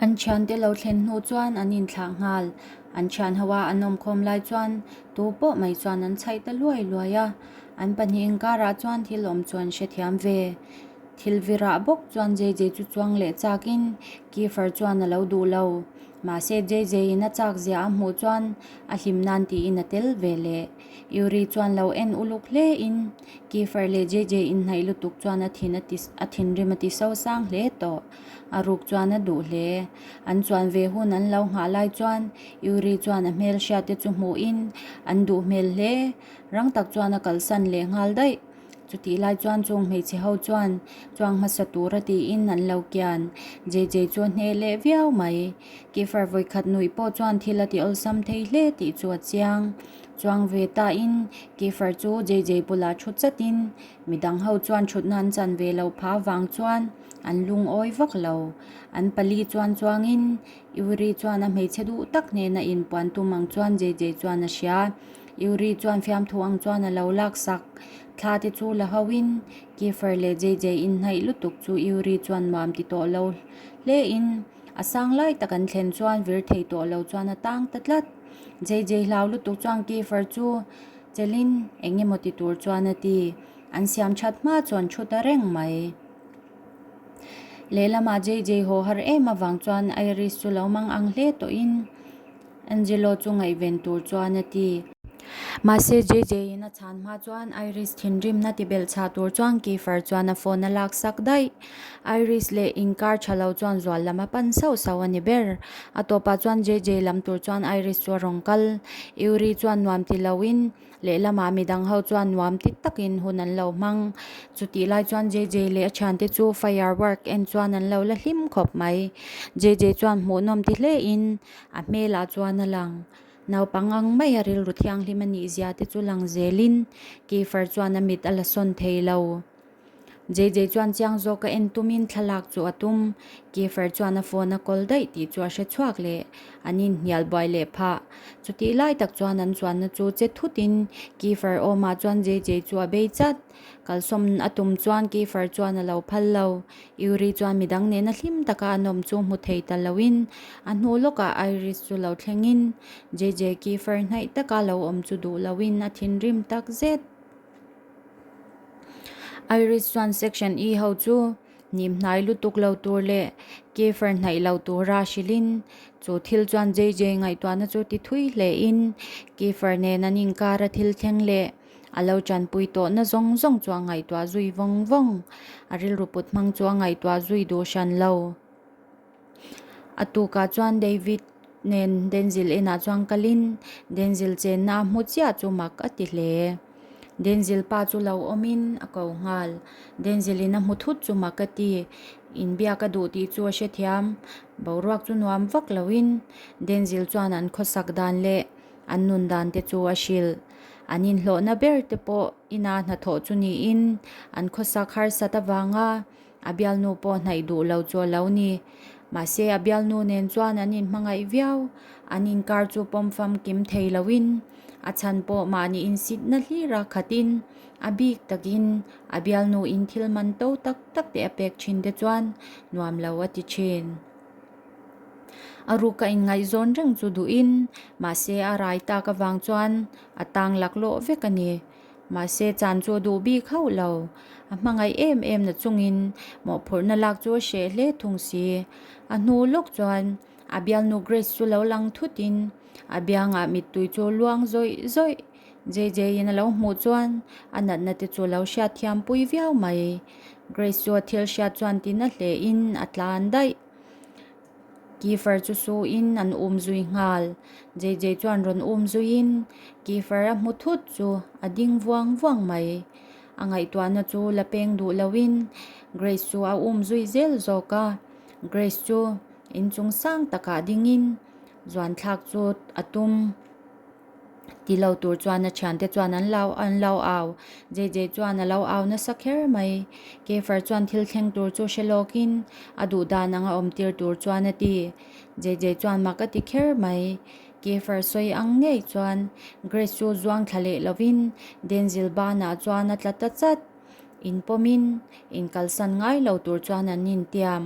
An thiante lo thlen hnu chuan an inthlah nghal. An thian ho a an awmkhawm lai chuan tu pawh mai chuan an chhaih ta luai luai a. An pahnih inkarah chuan thil awm chu an hrethiam ve. Thil virah bawk chuan JJ chu chuang leh chakin Kiefer chuan a lo duh lo. Mahse JJ in a chak zia a hmuh chuan a hlim nan tiin a tel ve leh. Yuri chuan lo en uluk hle in Kiefer leh JJ inhnaih lutuk chuan a thin a ti a thinrim a ti sosang hle tawh. A ruk chuan a duh hle. An chuan ve hun an lo nghah lai chuan Yuri chuan a hmelhriat te chu hmuhin an duh hmel hle. Rang tak chuan a kalsan leh nghal daih. Chutih lai chuan chung hmeichhe ho chuan chuang hmasa tura tiin an lo kian. JJ chu a hneh leh viau mai. Kiefer vawikhat nuih pawh chuan thil a ti awlsam thei hle tih chu a chiang. Chuang ve tain Kiefer chu JJ bulah thu chatin midang ho chuan thutna an chan ve loh phah avang chuan an lungawi vak lo. An pali chuan chuangin Yuri chuan a hmeichhe duh tak hnena inpuan tum ang chuan JJ chuan a hria. Yuri chuan fiamthu ang chuan a lo laksak. Thla te chu la ho in Kiefer leh JJ inhnaih lutuk chu Yuri chuan nuam ti tawh lo hle in a sang lai tak an thlen chuan vir thei tawh lo chuan a tang ta tlat. JJ hlau lutuk chuan Kiefer chu chelin eng emaw ti tur chuan a ti. An siam that hma chuan thu ta reng mai. Lehlamah JJ haw har em avang chuan Iris chu lo mang ang hle tawhin Angelo chu ngaihven tur chuan a ti. Mahse JJ in a chhan hma chuan Iris thinrimna ti belh chhah tur chuan Kiefer chuan a phone a lak sak daih. Iris leh inkar tha lo chuan zual lam a pan sauh sauh a ni ber. A tawpah chuan JJ lam tur chuan Iris chu a rawn kal. Yuri chuan nuam ti loin Lehlamah midang ho chuan nuam ti takin hun an lo hmang. Chutih lai chuan JJ leh a thiante chu firework en chuan an lo la hlim khawp mai. JJ chuan hmuhnawm ti hlein a hmelah chuan a lang. Naupang ang mai a rilru thianghlim a nih zia te chu lang zelin Kiefer chuan a mit a la sawn thei lo. JJ chuan chiang zawk a en tumin thlalak chu a tum. Kiefer chuan a phone a kawl daih tih chu a hre chhuak leh an inhnial buai leh phah. Chutih lai tak chuan an chuanna chu che thutin Kiefer awmah chuan JJ chu a bei chat. Kalsawm a tum chuan Kiefer chuan a lo phal lo. Yuri chuan midang nena hlim taka an awm chu hmu thei ta loin a hnu lawkah Iris chu lo thlengin JJ Kiefer hnaih taka lo awm chu duh loin a thinrim takzet. Iris chuan Section E ho chu hnim hnai lutuk lo tur leh Kiefer hnaih lo tura hrilhin chu thil chuan JJ ngaihtuahna chu ti thui hlein Kiefer nen an inkar a thil thleng leh a lo tanpui tawhna zawng zawng chu a ngaihtuah zui vawng vawng. A rilru put hmang chu a ngaihtuah zui duh hran lo. A tukah chuan David nen Denzil inah chuan kalin Denzil chenna a hmu chiah chu mak a ti hle. Denzil pa chu lo awmin a ko nghal. Denzil in a hmu thut chu mak a ti. Inbiak a duh tih chu a hrethiam. Boruak chu nuam vak loin Denzil chuan an khawsak dan leh an nun dan te chu a hrilh. An inhlawhna ber te pawh ina hnathawh chu niin an khawsak harsat avanga A bialnu pawh hnaih duh lo chu a lo ni. Mahse a bialnu nen chuan an inhmangaih viau. An inkar chu pawm famkim thei loin a chhan pawh mahni insitna hlira khatin a bik takin a bialnu in thil man to tak tak te a pek thin te chuan nuam lo a ti thin. A ruk a inngaihzawn reng chu duhin mahse a rai tak avang chuan a tang laklawh vek a ni. Mahse, chan chu a duh bik hauh lo. A hmangaih em em na chungin mawhphurhna lak chu a hreh hle thung si. A hnu lawk chuan a bialnu Grace chu lo lang thutin a biangah mittui chu a luang zawih zawih. JJ in a lo hmuh chuan a natna te chu a lo hriatthiam pui viau mai. Grace chu a thil hriat chuan tina hlein a tlan daih. Kiefer chu su in an um zui nghal. JJ chuan rawn um zuiin Kiefer a hmu thut chu a ding vuang vuang mai. A ngaihtuahna chu la peng duh loin Grace chu a um zui zel zawk a. Grace chu inchung sang takah dingin zuanthlak chu a tum. Ti lo tur chuan a thiante chuan an lo an lo au. JJ chuan a lo au nasa kher mai. Kiefer chuan thil thleng tur chu hre lawkin a duh dan anga awm tir tur chuan a ti. JJ chuan mak a ti kher mai. Kiefer sawi ang ngei chuan Grace chu zuang thla leh lovin Denzil banah chuan a tla ta chat. In pawmin in kalsan ngai lo tur chuan an intiam.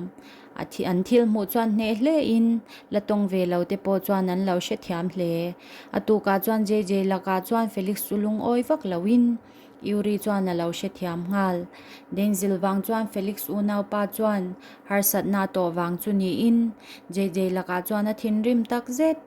A thi an thil hmuh chuan hneh hle in la tawng ve lo te pawh chuan an lo hrethiam hle. A tukah chuan JJ lakah chuan Felix chu lungawi vak lo in Yuri chuan a lo hrethiam nghal. Denzil vang chuan Felix unaupa chuan harsatna a tawh vang chu niin JJ lakah chuan a thinrim tak zet.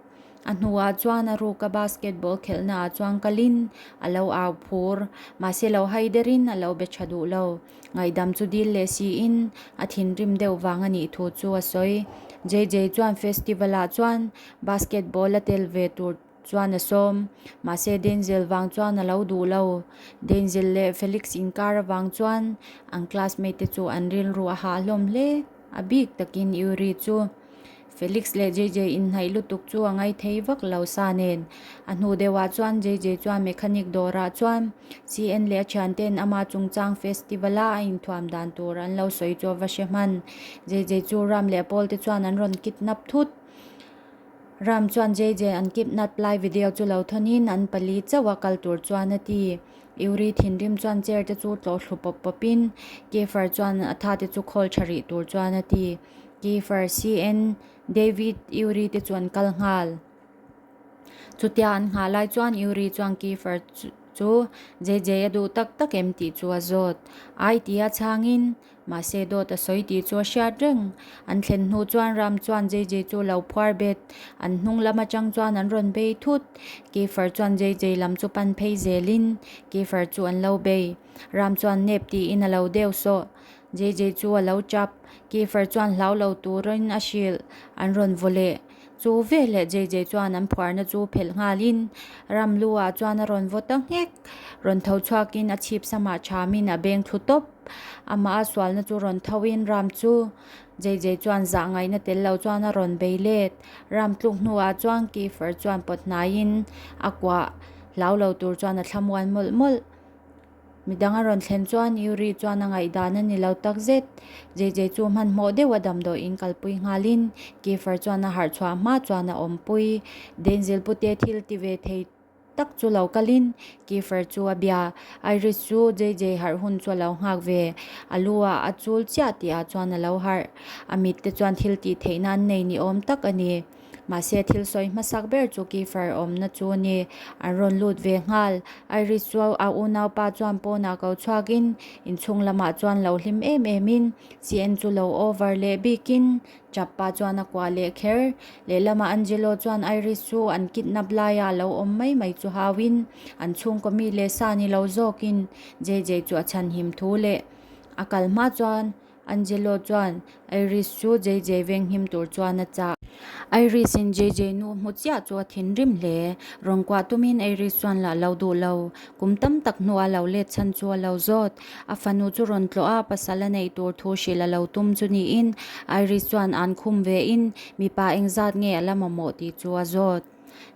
A hnuah chuan a ruka basketball khelhnaah chuan kalin a lo au phur. Mahse lo hai derin a lo be tha duh lo. Ngaihdam chu dil leh siin a thinrim deuh vang a nih thu chu a sawi. JJ chuan festival ah chuan basketball a tel ve tur chuan a sawm. Mahse Denzel vang chuan a lo duh lo. Denzel leh Felix inkar avang chuan an classmate te chu an rilru a hah hlawm hle. A bik takin Yuri chu. Felix leh JJ inhnaih lutuk chu a ngaithei vak lo sa nen. A hnu deuhah chuan JJ chuan mechanic dawrah chuan CN leh a thiante'n ama chungchang festival a a inthuam dan tur an lo sawi chu a va hre hman. JJ chu Ram leh Paul te chuan an rawn kidnap thut. Ram chuan JJ an kidnap lai video chu lo thawnin an pali chauh a kal tur chuan a ti. Yuri thinrim chuan chair te chu tlawh thlu pawp pawpin Kiefer chuan a tha te chu khawl tha rih tur chuan a ti. Kiefer, CN, David, Yuri te chu an kal nghal. Chutia an nghah lai chuan Yuri chuan Kiefer chu JJ a duh tak tak em tih chu a zawt. Ai tia chhangin, mahse dawt a sawi tih chu a hriat reng. An thlen hnu chuan Ram chuan JJ chu lo phuar bet. An hnung lam atang chuan an rawn bei thut. Kiefer chuan JJ lam chu pan phei zelin Kiefer chu an lo bei. Ram chuan nep tiin a lo deuh sawh. JJ chu a lo chap. Kiefer chuan hlau lo turin a hrilh. An rawn vaw leh. Chu veleh JJ chuan an phuarna chu phelh nghalin ram lu ah chuan a rawn vaw ta nghek. Rawn tho chhuakin a chhip samah thamin a beng thlu tawp. Amah a sualna chu rawn thoin ram chu JJ chuan zah ngaihna tel lo chuan a rawn bei let. Ram tluk hnuah chuan Kiefer chuan pawt hnaiin a kuah hlau lo tur chuan a thlamuan mawlh mawlh. Midang a rawn thlen chuan Yuri chuan a ngaihdan a ni lo tak zet. JJ chu hmanhmawh deuh a damdawiin kalpui nghalin Kiefer chuan a harh chhuah hma chuan a awmpui. Denzil pute thil ti ve thei tak chu lo kalin Kiefer chu a bia. Iris chu JJ harh hun chu a lo nghak ve. A lu ah a chul chiah tih ah chuan a lo harh. A mit te chuan thil tih theihna an nei ni awm tak a ni. Mahse thil sawi hmasak ber chu Kiefer awmna chu a ni. An rawn lut ve nghal. Iris chu a unaupa chuan pawnah ko chhuakin inchhung lamah chuan lo hlim em emin CN chu lo over leh bikin Chappa chuan a kuah leh kher. Lehlamah Angelo chuan Iris chu an kidnap laia a lo awm mai mai chu hauin an chhungkaw mi leh sa ni lo zawkin JJ chu a chhanhim thu leh a kal hma chuan Angelo chuan Iris chu JJ venghim tur chuan a chah. Iris in JJ nu hmu chiah chu a thinrim hle. Rawn kuah tumin Iris chuan lah lo duh lo. Kum tam tak hnuah lo let chhan chu a lo zawt. A fanu chu rawn tlawh a, pasal a neih tur thu hrilh a lo tum chu niin Iris chuan an khum ve in mipa engzat nge a la mamawh tih chu a zawt.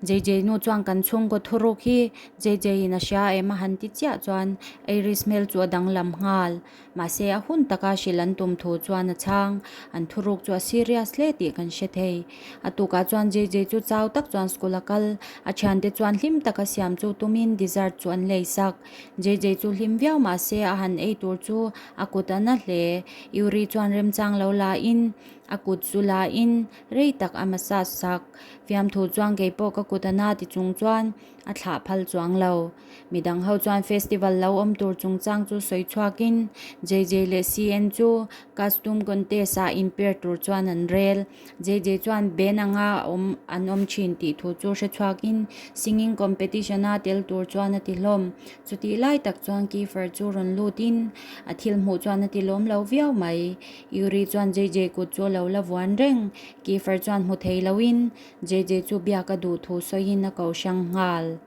JJ nu chuan kan chhungkaw thuruk hi JJ in a hria em a han ti chiah chuan Iris hmel chu a danglam nghal. Mahse a hun taka hrilh an tum thu chuan a chhang. An thuruk chu a serious hle tih kan hre thei. A tukah chuan JJ chu chau tak chuan school a kal. A thiante chuan hlim taka siam chu tumin dessert chu an lei sak. JJ chu hlim viau mahse a han ei tur chu a kut a na hle. Yuri chuan remchang lo la in a kut chu la in rei tak a massage sak. Fiamthu chuan keipawh ka kut a na ti chung chuan a thlah phal chuang lo. Midang ho chuan festival lo awm tur chungchang chu sawi chhuakin JJ leh CN chu costume contest ah inpair tur chuan an rel. JJ chuan band anga awm an awm thin tih thu chu hre chhuakin singing competition a tel tur chuan a ti hlawm. Chutih lai tak chuan Kiefer chu rawn lutin a thil hmuh chuan a ti lawm lo viau mai. Yuri chuan JJ kut chu a lo la vuan reng. Kiefer chuan hmu thei loin JJ chu biak a duh thu sawiin a ko hrang nghal.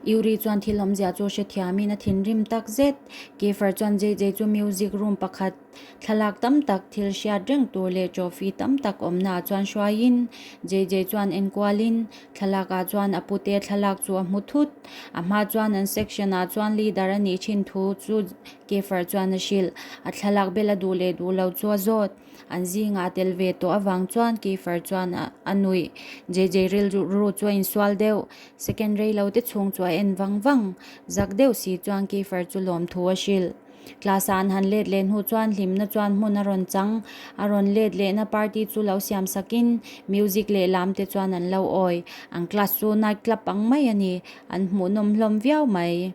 Yuri chuan thil awmzia chu hrethiamin a thinrim tak zet. Kiefer chuan JJ chu music room pakhat thlalak tam tak thil hriat reng tur leh trophy tam tak awmnaah chuan hruaiin JJ chuan enkualin thlalakah chuan a pute thlalak chu a hmu thut. A hma chuan an section ah chuan leader a nih thin thu chu Kiefer chuan a hrilh. A thlalak bel a duh leh duh lo chu a zawt. An zingah a tel ve tawh avang chuan Kiefer chuan a nuih. JJ rilru chu a insual deuh. Second rei lo te chhung chu a en vang vang. Zak deuh si chuan Kiefer chu lawmthu a hrilh. Class ah an han let leh hnu chuan hlimna chuan hmun a rawn chang. A rawn let lehna party chu lo siam sakin music leh lam te chuan an lo awi. An class chu night club ang mai a ni. An hmuhnawm hlawm viau mai.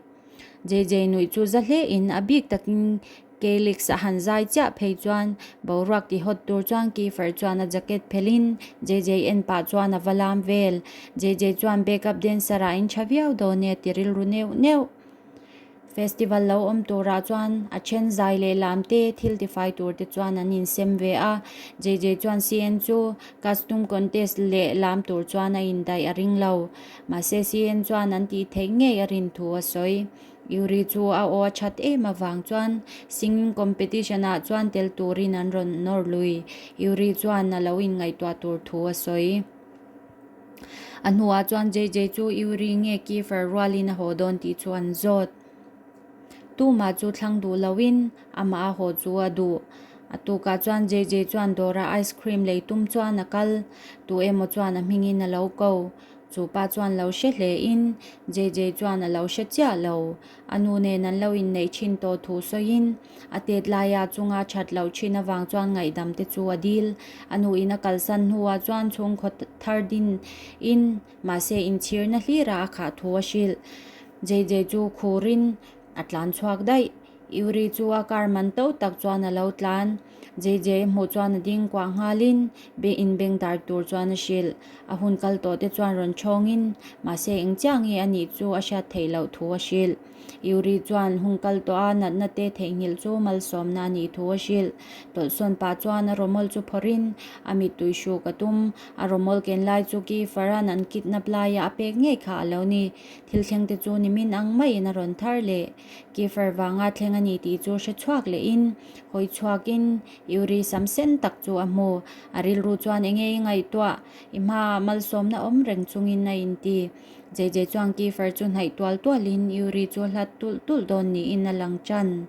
JJ nuih chu za hle in a bik takin Calix a han zai chiah phei chuan boruak ti hawt tur chuan Kiefer chuan a jacket phelhin JJ en pah chuan a va lam vel. JJ chuan backup dancer ah in tha viau dawn e ti rilru neuh neuh. Festival lo awm turah chuan a then zai leh lam te thil tifai tur te chuan an insem ve a. JJ chuan CN chu costume contest leh lam tur chuan a indaih a ring lo. Mahse CN chuan an tih theih ngei a rin thu a sawi. Yuri chu a aw a that em avang chuan singing competition ah chuan tel turin an rawn nawr lui. Yuri chuan a lo inngaihtuah tur thu a sawi. A hnuah chuan JJ chu Yuri nge Kiefer rualin a haw dawn tih chu an zawt. Tumah chu thlang duh loin amah a haw chu a duh. A tukah chuan JJ chuan dawrah ice cream lei tum chuan a kal. Tu emaw chuan a hmingin a lo ko. Chu pa chuan lo hre hle in JJ chuan a lo hre chiah lo. A nu nen an lo inneih thin tawh thu sawiin a tet laia chunga that loh thin avang chuan ngaihdam te chu a dil. A nu in a kalsan hnuah chuan chhungkhaw thar din in mahse inchhirna hlirah a khah thu a hrilh. JJ chu khurin a tlan chhuak daih. Yuri chu a car man to tak chuan a lo tlan. JJ hmuh chuan a ding kuah nghalin be inbengdar tur chuan a hrilh. A hun kal tawh te chuan rawn chhawngin mahse eng chiah nge a nih chu a hriat theih loh thu a hrilh. Yuri chuan hun kal tawh a natna te theihnghilh chu malsawmna a nih thu a hrilh. Tawlhsawn pah chuan a rawmawl chu phawrhin a mittui hruk a tum. A rawmawl ken lai chu Kiefer-a'n an kidnap laia a pek ngei kha a lo ni. Thil thleng te chu nimin ang maiin a rawn thar leh. Kiefer vanga thleng a ni tih chu hre chhuak lehin hawi chhuakin Yuri sam sen tak chu a hmu. A rilru chuan enge i ngaihtuah? I hmaah malsawmna awm reng chungin a inti. JJ chuan Kiefer chu hnaih tual tualin Yuri chu hlat tulh tulh dawn niin a lang tan.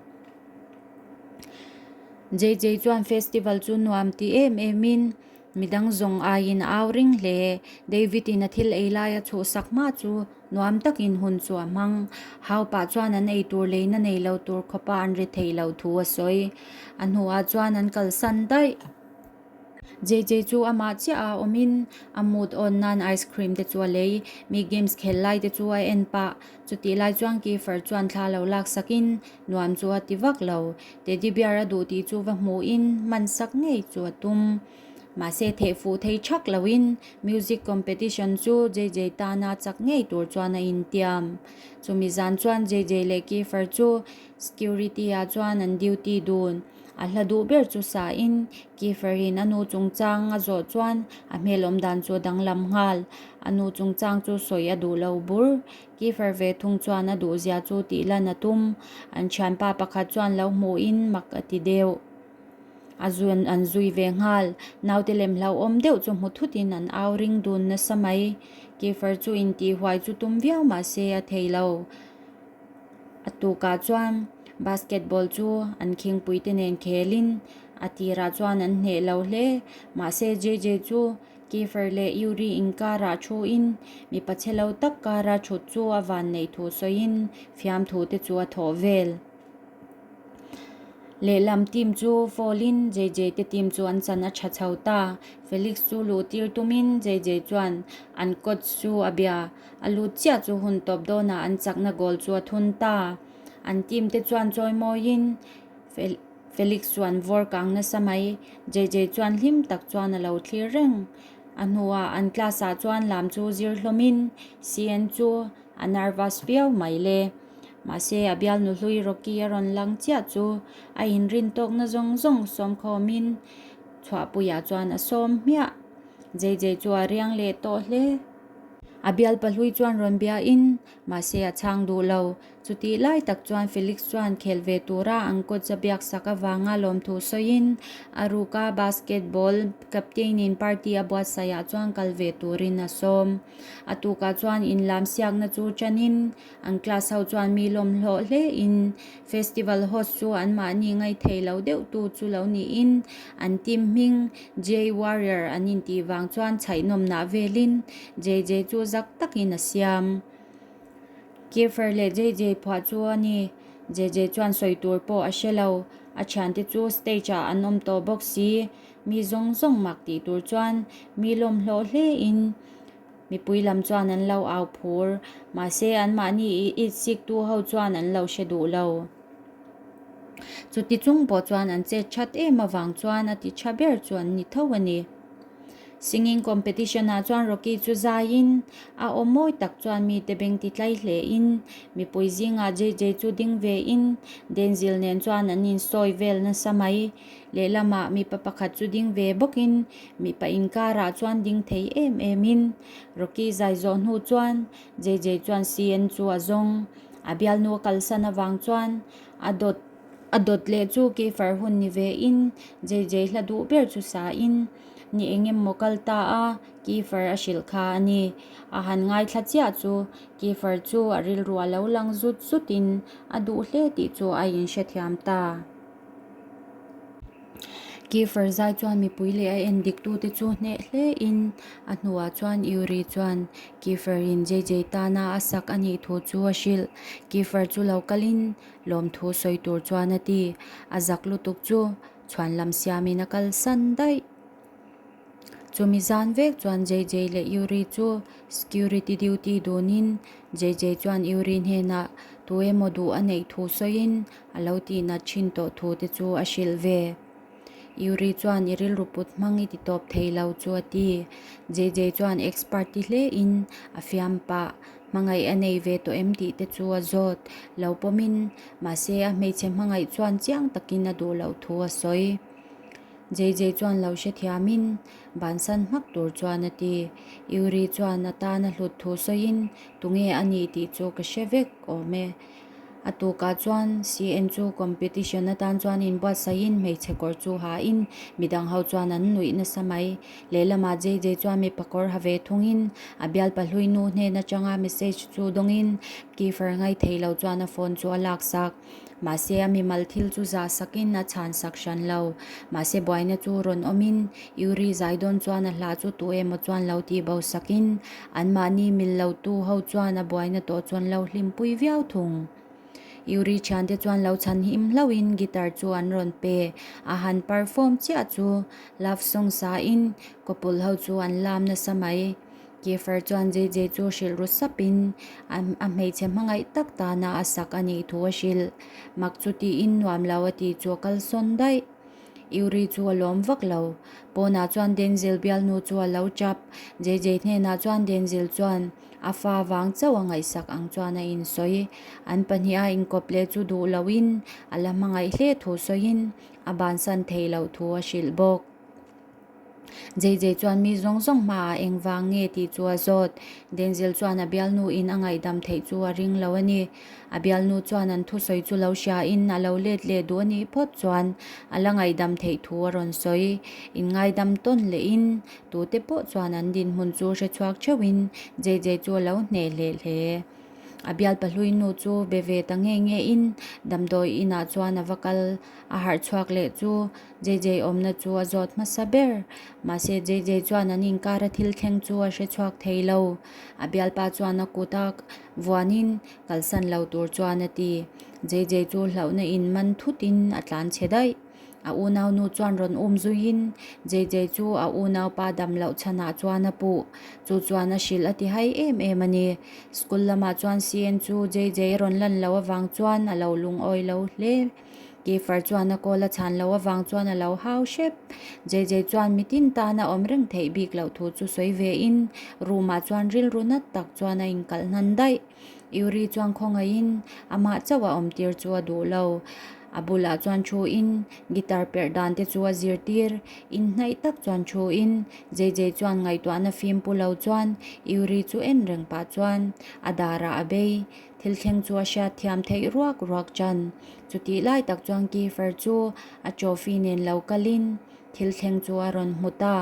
JJ chuan festival chu nuam ti em emin midang zawng aiin a au ring hle. David-in a thil ei laia chhuhsak hma chu Nuam takin hun chu a hmang. Hau pah chuan an ei tur leina nei lo tur khawpa an ri theih loh thu a sawi. A hnuah chuan an kalsan daih. JJ chu amah chiah a awmin a mood on nan ice cream te chu a lei. Mi games khel lai te chu a en pah. Chutih lai chuan Kiefer chuan thla lo lak sakin nuam chu a ti vak lo. Teddy bear a duh tih chu va hmuhin hman sak ngei chu a tum. Mahse theh fuh thei thak loin music competition chu JJ tana chak ngei tur chuan a intiam. Chumi zan chuan JJ leh Kiefer chu security ah chuan an duty dun. A hla duh ber chu sain Kiefer in a nu chungchang a zawh chuan a hmel awm dan chu a danglam nghal. A nu chungchang chu sawi a duh lo bur. Kiefer ve thung chuan a duhzia chu tih lan a tum. An thianpa pakhat chuan lo hmuhin mak a ti deuh. A zun an zui ve nghal. Naute lem hlauhawm deuh chu hmu thutin an au ring dun nasa mai. Kiefer chu intih huai chu tum viau mah se a thei lo. A tukah chuan basketball chu an khingpui te nen khelin a tirah chuan an hneh lo hle. Mahse JJ chu Kiefer leh Yuri inkarah thuin mipa chhe lo tak kara thut chu a vanneih thu sawiin fiamthu te chu a thawh vel. Lehlam team chu foul in JJ te team chu an chan a tha chho ta. Felix chu luh tir tumin JJ chuan an coach chu a bia. A lut chiah chu hun tawp dawnah an chakna goal chu a thun ta. An team te chuan chawi mawiin Felix chu an vawr kang nasa mai. JJ chuan hlim tak chuan a lo thlir reng. A hnuah an class ah chuan lam chu zir hlawmin CN chu a nervous viau mai le. Mahse, a bialnu hlui Rocky a rawn lang chiah chu a inrin tawkna zawng zawng sawmkhawmin chhuahpuiah chuan a sawm hmiah. JJ chu a riang leh tawh hle. A bialpa hlui chuan rawn biain, mahse a chhang duh lo. Chutih lai tak chuan Felix chuan khel ve tura an coach a biaksak avanga lawmthu sawiin a ruka basketball captain-in party a buatsaihah chuan kal ve turin a sawm. A tukah chuan inlamsiakna chu tanin An class ho chuan mi lawmhlawh hle in festival host chu an mahni ngaithei lo deuh tu chu lo niin an team hming J Warrior an intih vang chuan chhaihnawmnah velin JJ chu zak takin a siam. Kiefer leh JJ phuah chu a ni. JJ chuan sawi tur pawh a hre lo. A thiante chu stage ah an awm tawh bawk si. Mi zawng zawng mak tih tur chuan mi lawmhlawh hle in mipui lam chuan an lo au phur. Mahse anmahni it sik tu ho chuan an lo hre duh lo. Chuti chung pawh chuan an chet that em avang chuan a ti tha ber chu an ni tho a ni. Singing competition ah chuan Rocky chu zaiin a aw mawi tak chuan mite beng ti tlai hle in mipui zingah JJ chu ding ve in Denzil nen chuan an insawi vel nasa mai. Lehlamah mipa pakhat chu ding ve bawkin mipa inkarah chuan ding thei em em in Rocky zai zawh hnu chuan JJ chuan CN chu a zawng. A bialnu a kalsan avang chuan a dawt a dawt leh chu Keifer hun ni ve in JJ hla duh ber chu sa in ni eng emaw kal ta a Keifer a hrilh kha a ni. A han ngaithla chiah chu Keifer chu a rilru a lo lang zut zut in a duh hle tih chu a inhrethiam ta. Kiefer zai chuan mipui leh a en dik tute chu hneh hle in a hnuah chuan Yuri chuan Kiefer in JJ tana a sak a nih thu chu a hrilh. Kiefer chu lo kalin lawmthu sawi tur chuan a ti. A zak lutuk chu chhuanlam siamin a kalsan daih. Chumi zan vek chuan JJ leh Yuri chu security duty dunin JJ chuan Yuri hnenah tu emaw duh a neih thu sawiin a lo tihnat thin tawh thu te chu a hrilh ve. Yuri chuan i rilru put hmang i ti tawp thei lo chu a ti. JJ chuan expert ti hle in a fiam pah. Hmangaih a nei ve tawh em tih te chu a zawt. Lo pawmin mahse a hmeichhe hmangaih chuan chiang takin a duh loh thu a sawi. JJ chuan lo hrethiamin bansan hmak tur chuan a ti. Yuri chuan a tan a hlut thu sawiin tunge a nih tih chu ka hre vek awm e. A tukah chuan CN chu competition atan chuan inbuatsaihin hmeichhe kawr chu hain midang ho chuan an nuih nasa mai. Lehlamah JJ chuan mipa kawr ha ve thungin a bialpa hlui nu hnen atanga message chu dawngin Kiefer ngaithei lo chuan a phone chu a laksak. Mahse a mimal thil chu zah sakin a chhan sak hran lo. Mahse buaina chu rawn awmin Yuri zai dawn chuan a hla chu tu emaw chuan lo tih bo sakin anmahni mil lo tu ho chuan a buaina tawh chuan lo hlimpui viau thung. Yuri thiante chuan lo chhan him hlauhin guitar chu an rawn pe. A han perform chiah chu love song sain couple ho chu an lam nasa mai. Kiefer chuan JJ chu hrilh ru sapin a hmeichhe hmangaih tak tana a sak a nih thu a hrilh. Mak chu tiin nuam lo a tih chu a kalsawn daih. Yuri chu a lawm vak lo. Pawnah chuan Denzel bialnu chu a lo chap. JJ hnenah chuan Denzel chuan a fa vang chauh a ngaihsak ang chuan a insawi. An pahniha inkawp leh chu duh loin a la hmangaih hle thu sawiin a bansan theih loh thu a hrilh bawk. JJ chuan mi zawng zawng hmaah engvang nge tih chu a zawt. Denzel chuan a bialnu in a ngaihdam theih chu a ring lo a ni. A bialnu chuan an thusawi chu lo hria in a lo let leh duh a nih phawt chuan a la ngaihdam theih thu a rawn sawi. In ngaidam tawn leh in tute pawh chuan an dinhmun chu hre chhuak theuh in JJ chu a lo hneh hleh hle. A bialpa hlui nu chu be ve ta nge nge in damdawi inah chuan a va kal a harh chhuak leh chu JJ awmna chu a zawt hmasa ber. Mahse JJ chuan an inkar a thil thleng chu a hre chhuak thei lo. A bialpa chuan a kut a vuanin kalsan lo tur chuan a ti. JJ chu hlauhna in man thutin a tlan chhe daih. A unaunu chuan rawn um zuiin JJ chu a unaupa dam loh chhanah chuan a puh. Chu chuan a hrilh a ti hai em em a ni. School lamah chuan CN chu JJ rawn lan loh avang chuan a lo lungawi lo hle. Kiefer chuan a kawl a chhan loh avang chuan a lo hau hrep. JJ chuan mitin tan a awm reng theih bik loh thu chu sawi ve in room ah chuan rilru nat tak chuan a inkalh hnan daih. Yuri chuan khawngaihin amah chauh a awm tir chu a duh lo. A bulah chuan thu in guitar perh dan te chu a zirtir. Inhnaih tak chuan thu in JJ chuan ngaihtuahna fim pu lo chuan Yuri chu en reng pah chuan a darah a bei. Thil thleng chu a hriat thiam theih ruak ruak chan. Chutih lai tak chuan Kiefer chu a trophy nen lo kalin thil thleng chu a rawn hmu ta.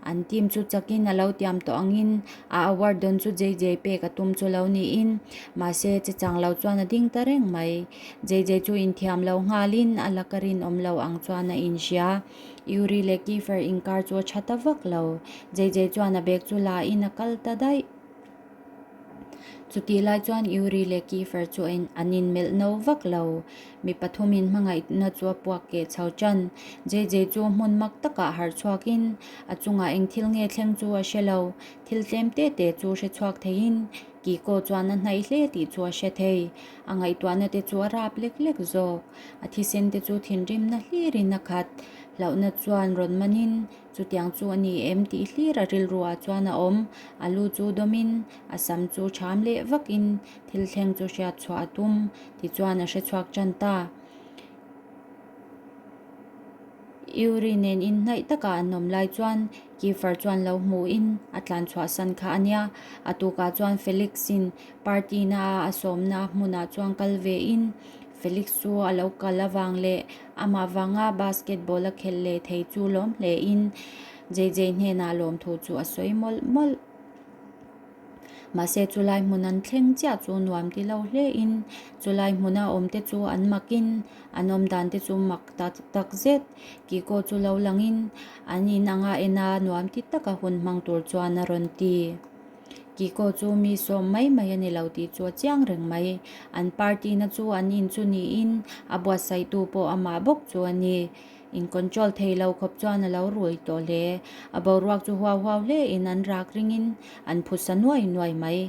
An team chu chakin a lo tiam tawh angin a award dawn chu JJ pek a tum chu lo niin mahse che chang lo chuan a ding ta reng mai. JJ chu inthiam lo nghalin a laka rinawm lo ang chuan a inhria. Yuri leh Kiefer inkar chu a tha ta vak lo. JJ chuan a bag chu la in a kal ta daih. Chutih lai chuan Yuri leh Kiefer chu an inmelh no vak lo. Mi pathumin hmangaihna chu a puak keh chho tan. JJ chu hmun mak takah harh chhuakin a chungah eng thil nge thleng chu a hre lo. Thil tlem te te chu hre chhuak theiin Kiko chuan a hnaih hle tih chu a hre thei. A ngaihtuahna te chu a rap lek lek zawk. A thisen te chu thinrimna hlirin a khat. Hlauhna chuan rawn manin Chutiang chu a ni em tih hlir a rilruah chuan a awm. A lu chu dawmin, a sam chu ṭham leh vakin thil thleng chu hriat chhuah a tum. Tichuan a hre chhuak ṭan ta. Yuri nen inhnaih takah an awm lai chuan Kiefer chuan lo hmuhin a tlan chhuahsan kha a nia. A tukah chuan Felix-in party na a a sawmna hmunah chuan kal vein Felix chu a lo kal avang leh amah vanga basketball a khelh leh thei chu lawm hlein JJ hnenah lawmthu chu a sawi mawlh mawlh. Mahse chulai hmun an thleng chiah chu nuam ti lo hlein chulai hmuna awmte chu an makin an awm dan te chu mak tak tak zet. Kiko chu lo langin an in anga ena nuam ti taka hun hmang tur chuan a rawn ti. Kiko chu mi sawm mai mai a ni lo tih chu a chiang reng mai. An party na chu an in chu niin a buatsaihtu pawh amah bawk chu a ni. In control thei lo khawp chuan a lo rui tawh hle. A boruak chu huau huau hle in an rak ringin an phusa nuai nuai mai.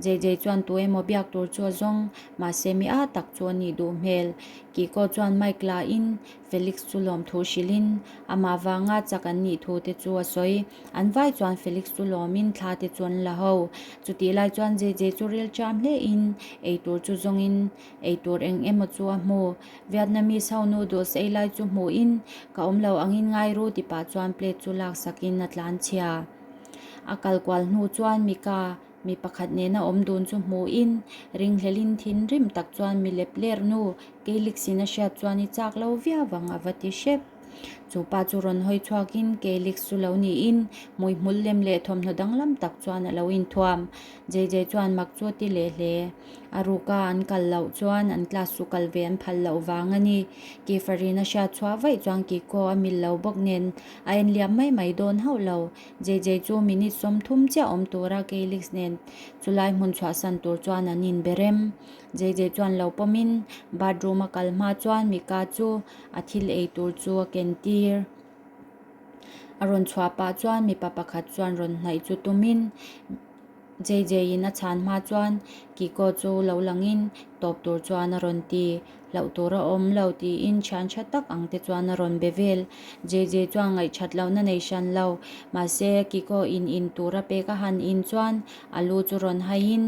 JJ chuan tu emaw biak tur chu a zawng, mahse mi a tak chu a nih duh hmel. Kiko chuan mic la in Felix chu lawmthu hrilhin amah vanga chak an nih thu te chu a sawi. An vai chuan Felix chu lawmin thla te chu an la ho. Chutih lai chuan JJ chu ril ṭam hlein eitur chu zawngin eitur eng emaw chu a hmu. Vietnamese ho noodles ei lai chu hmuhin ka awm lo angin ngai ru ti pah chuan plate chu laksakin a tlan chhia. A kal kual hnu chuan Mika mi pakhat nena awm dun chu hmuhin ringhlelin thinrim tak chuan mi lep ler nu Keilix-in a hriat chuan i chak lo viau ang a va ti hrep. Chu pa chu rawn hawi chhuakin Keilix chu lo niin hmuihmul lem leh thawmhnaw danglam tak chuan a lo inthuam. JJ chuan mak chu a ti leh hle. A ruka an kal loh chuan an class chu kal ve an phal loh vang a ni. Kiefer-in a hriat chhuah vaih chuan Kiko a mil lo bawk nen a enliam mai mai dawn hauh lo. JJ chu minute 30 chiah awm tura Keilix nen chulai hmun chhuahsan tur chuan an inbe rem. JJ chuan lo pawmin bathroom a kal hma chuan Mika chu a thil ei tur chu a ken tir. A rawn chhuah pah chuan mipa pakhat chuan rawn hnaih chu tumin JJ in a chhan hma chuan Kiko chu lo langin tawp tur chuan a rawn ti. Hlauh tur a awm lo tiin thian tha tak ang te chuan a rawn be vel. JJ chuan ngaihṭhat lohna nei hran lo. Mahse Kiko in in tur a pek a han in chuan a lu chu rawn haiin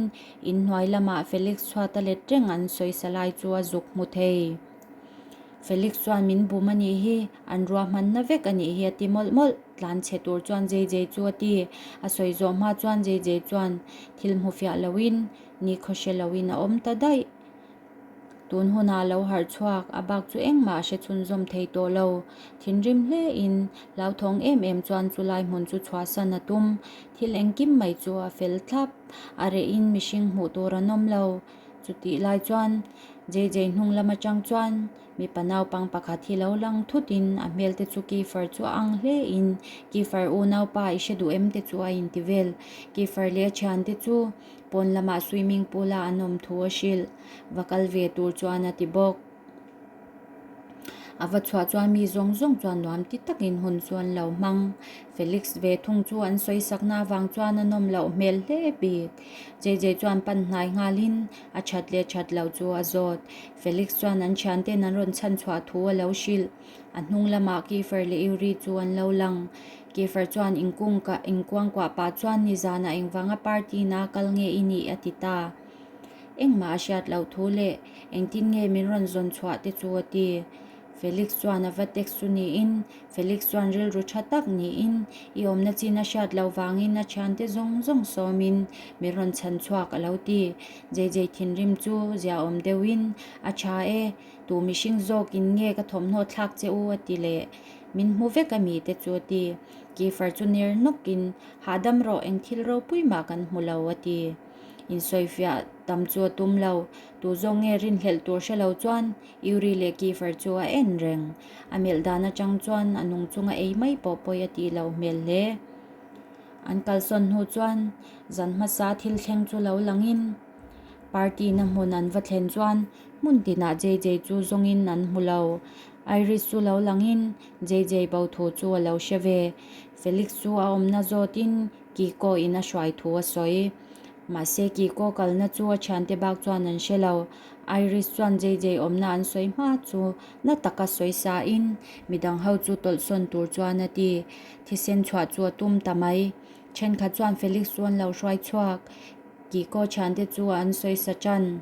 inhnuai lamah Felix chhuat a let reng an sawisa lai chu a zuk hmu thei. Felix chuan min bum a nih hi, an ruahmanna vek a nih hi a ti mawlh mawlh. Tlan chhe tur chuan JJ chu a ti. A sawi zawh hma chuan JJ chuan thil hmu fiah loin, nikhaw hre loin a awm ta daih. Tun hunah lo harh chhuak, a bak chu engmah a hre chhunzawm thei tawh lo. Thinrim hlein, hlauthawng em em chuan chulai hmun chu chhuahsan a tum. Thil engkim mai chu a fel thlap. A rehin mihring hmuh tur an awm lo. Chutih lai chuan JJ hnung lam atang chuan mipa naupang pakhat hi lo lang thutin a hmel te chu Kiefer chu a ang hle in Kiefer unaupa i hre duh em te chu a inti vel. Kiefer leh a thiante chu pawn lamah swimming pool a an awm thu a hrilh. Va kal ve tur chuan a ti bawk. A va chhuah chuan mi zawng zawng chuan nuam ti takin hun chu an lo hmang. Felix ve thung chu an sawi sakna avang chuan a nawm loh hmel hle bik. JJ chuan pan hnai nghalin a that leh that loh chu a zawt. Felix chuan an thianten an rawn chhan chhuah thu a lo hrilh. A hnung lamah Kiefer leh Yuri chu an lo lang. Kiefer chuan inkuangkuah pah chuan nizanah engvanga party na kal nge i nih a ti ta. Engmah a hriat loh thu leh engtin nge min rawn zawn chhuah te chu a ti. Felix chuan a va text chu niin, Felix chuan rilru tha tak niin, i awmna chin a hriat loh vangin a thiante zawng zawng sawmin min rawn chhan chhuak a lo ti. JJ thinrim chu ziaawm deuhin a tha e, tu mihring zawkin nge ka thawmhnaw thlak che u a ti leh min hmu vek a mi te chu a ti. Kiefer chu ner nawkin, hahdam rawh eng thil ropui mah kan hmu lo a ti. Insawifiah tam chu a tum lo. Tu zawng nge rinhlelh tur hre lo chuan Yuri leh Kiefer chu a en reng. A melh dan atang chuan a nung chunga ei mai pawh pawi a tih loh hmel hle. An kalsawn hnu chuan zan hmasa thil thleng chu lo langin. Party na hmun an va thlen chuan hmun tinah JJ chu zawngin an hmu lo. Iris chu lo langin JJ bo thu chu a lo hre ve. Felix chu a awmna zawtin Kiko in a hruai thu a sawi. Mahse Kiko kalna chu a thiante bak chuan an hre lo. Iris chuan JJ awmna an sawi hma chu na taka sawi sain midang ho chu tawlhsawn tur chuan a ti. Thisen chhuah chu a tum ta mai. Thenkhat chuan Felix chu an lo hruai chhuak. Kiko thiante chu an sawi sa tan.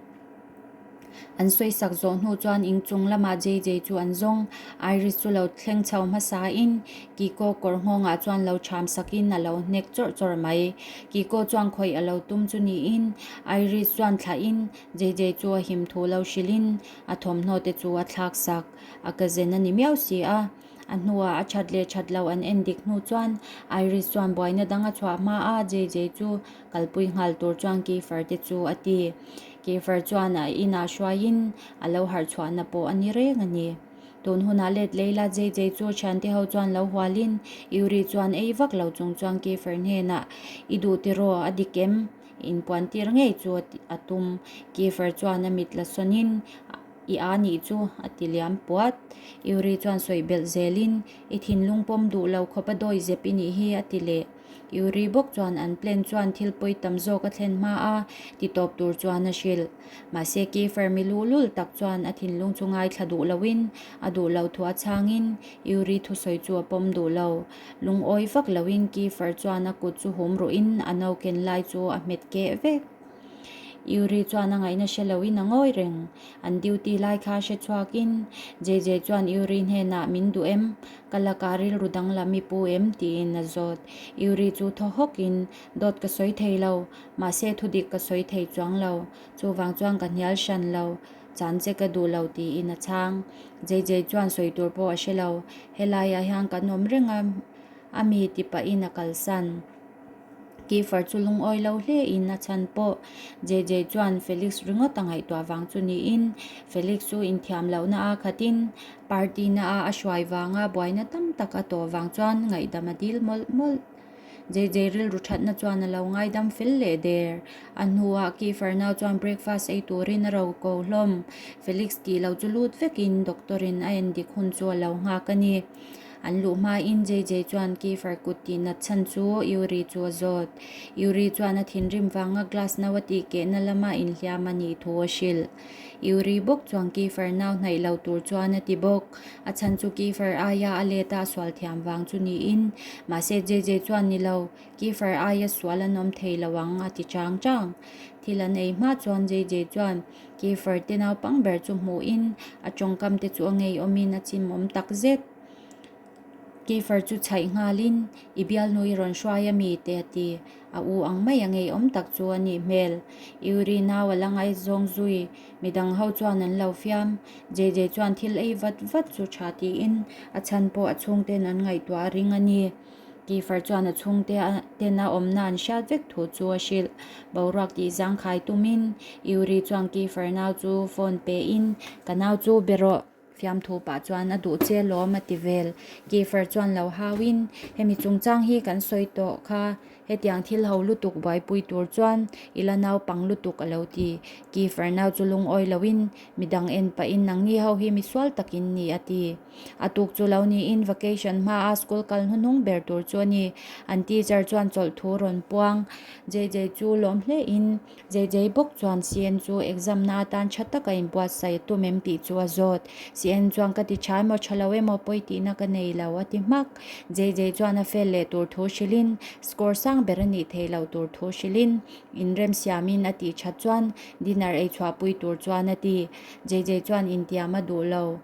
An sawi sak zawh hnu chuan inchung lamah JJ chu an zawng. Iris chu lo thleng chho hmasain Kiko kawr nghawngah chuan lo cham sakin a lo hnek chawrh chawrh mai. Kiko chuan khawih a lo tum chu niin Iris chuan thlahin JJ chu a him thu lo hrilhin a thawmhnaw te chu a thlak sak. A cousin a ni miau si a. A hnuah a that leh that loh an en dik hnu chuan Iris chuan buaina dang a chhuah hma a, JJ chu kalpui nghal tur chuan Kiefer te chu a ti. Kiefer chuan a inah hruaiin a lo harh chhuahna pawh a ni reng a ni. Tun hunah let Leila JJ chu thiante ho chuan lo hualin Yuri chuan ei vak lo chung chuan Kiefer hnenah I duh tiraw a dik em? Inpuantir ngei chu a tum. Kiefer chuan a mit la sawnin I a nih chu, a ti liam puat. Yuri chuan sawi belh zelin, I thinlung pawm duh lo khawp a dawi zep i nih hi, a ti leh. Yuri bawk chuan an plan chuan thil pawi tam zawk a thlen hma a, ti tawp tur chuan a hrilh. Mahse Kiefer mi luhlul tak chuan a thinlung chu ngaithla duh loin, a duh lo thu a chhangin Yuri thusawi chu a pawm duh lo. Lungawi vak loin Kiefer chuan a kut chu hum ruhin a no ken lai chu a hmet keh vek. Yuri chuan a ngaihna hre loin a ngawi reng. An duty lai kha hre chhuakin JJ chuan Yuri hnenah min duh em? Ka lakah rilru danglam i pu em? tiin a zawt. Yuri chu thaw hawkin, Dawt ka sawi thei lo, mahse thudik ka sawi thei chuang lo. Chuvang chuan ka hnial hran lo. Chan che ka duh lo tiin a chhang. JJ chuan sawi tur pawh a hre lo. Helaiah hian kan awm reng a, a mi ti pahin a kalsan. Kiefer chu lungawi lo hle in a chhan pawh JJ chuan Felix ringawt a ngaihtuah vang chu niin Felix chu inthiam lohna a khatin party na a a hruai vanga buaina tam tak a tawh vang chuan ngaihdam a dil mawlh mawlh. JJ rilru thatna chuan a lo ngaidam fel leh der. A hnuah Kiefer nau chuan breakfast ei turin a ro ko hlawm. Felix tih lo chu lut vekin doctor in a endik hun chu a lo nghak a ni. An luh hmain JJ chuan Kiefer kut tih nat chhan chu Yuri chu a zawt. Yuri chuan a thinrim vanga glass no a tih kehna lama inhliam a nih thu a hrilh. Yuri bawk chuan Kiefer nau hnaih lo tur chuan a ti bawk. A chhan chu Kiefer aia a let a a sual thiam vang chu niin. Mahse JJ chuan ni lo, Kiefer aia sual an awm thei lo ang a ti chang chang. Thil an ei hma chuan JJ chuan Kiefer te naupang ber chu hmuhin a tawngkam te chu a ngeiawmin a chimawm tak zet. Kiefer chu chhaih nghalin, I bialnu i rawn hruai a mi? te a ti. A u ang mai a ngeiawm tak chu a nih hmel. Yuri nau a la ngaihzawng zui. Midang ho chuan an lo fiam. JJ chuan thil ei vat vat chu tha tiin a chhan pawh a chhungten an ngaihtuah a ring a ni. Kiefer chuan a chhungte tena awmna an hriat vek thu chu a hrilh. Boruak tih zangkhai tumin Yuri chuan Kiefer nau chu phone pein, Ka nau chu be rawh. Fiamthu pah chuan a duh che lawm a ti vel. Kiefer chuan lo hauin, Hemi chungchang hi kan sawi tawh kha. Hetiang thil ho lutuk buaipui tur chuan i la naupang lutuk a lo ti. Kiefer nau chu lungawi loin midang en pahin nangni ho hi misual takin ni a ti. A tuk chu lo niin vacation hmaa school kal hnuhnung ber tur chu a ni. An teacher chuan chawlh thu rawn puang. JJ chu lawm hlein JJ bawk chuan CN chu exam na atan tha taka inbuatsaih a tum em tih chu a zawt. CN chuan ka ti tha emaw tha lo emaw pawi tihna ka nei lo a ti hmak. JJ chuan a fail leh tur thu hrilhin score sang ber a nih theih loh tur thu hrilhin inremsiamin a tih that chuan dinner ei chhuahpui tur chuan a ti. JJ chuan intiam a duh lo.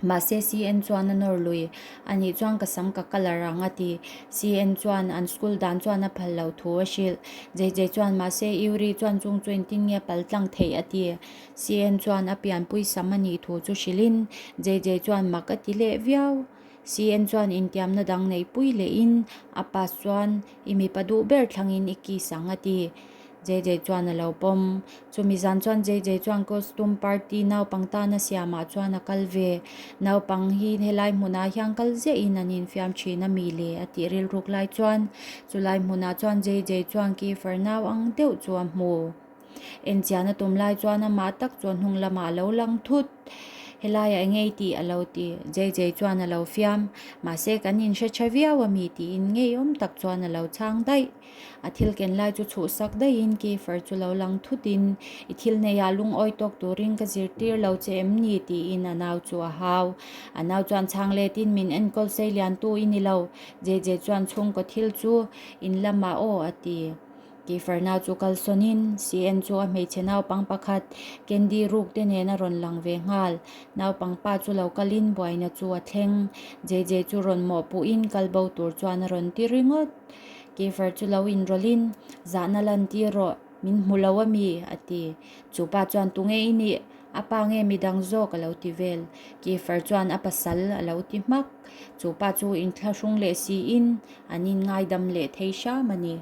Mahse CN chuan a nawr lui. Anih chuan ka sam ka colour ang a ti. CN chuan an school dan chuan a phal loh thu a hrilh. JJ chuan mahse Yuri chuan chung chu engtin nge pal tlang theih a ti. CN chuan a pianpui sam a nih thu chu hrilhin JJ chuan mak a ti leh viau. CN chuan intiamna dang neihpui lehin a pass chuan i mipa duh ber thlangin i kiss ang a ti. JJ chuan a lo pawm. Chumi zan chuan JJ chuan costume party naupang tana siamah chuan a kal ve. Naupang hi helai hmunah hian kal ziahin an infiam thin a mi le a tih rilruk lai chuan chulai hmunah chuan JJ chuan Kiefer nau ang deuh chu a hmu. Enchian a tum lai chuan amah tak chu a hnung lamah a lo lang thut. Helaiah eng ngei tih a lo ti. JJ chuan a lo fiam. Mahse kan inhre tha viau a mi tiin ngeiawm tak chuan a lo chhang daih. A thil ken lai chu chhuhsak daihin Kiefer chu lo lang thutin, I thil neiah lungawi tawk turin ka zirtir lo che em ni? tiin a nau chu a hau. A nau chuan chhang letin, Min enkawl sei liantu i ni lo. JJ chuan chhungkaw thil chu in lamah aw a ti. Kiefer nau chu kalsawnin CN chu a hmeichhe naupang pakhat Candy ruk te nen a rawn lang ve nghal. Naupang pa chu lo kalin buaina chu a thleng. JJ chu rawn mawhpuhin kalbo tur chuan a rawn ti ringawt. Kiefer chu lo inrawlhin, Zahna lantir rawh, min hmu lo a mi? a ti. Chu pa chuan, Tunge i nih? A pa nge midang zawk? a lo ti vel. Kiefer chuan a pasal a lo ti hmak. Chu pa chu inthlahrung leh siin an inngaidam leh thei hram a ni.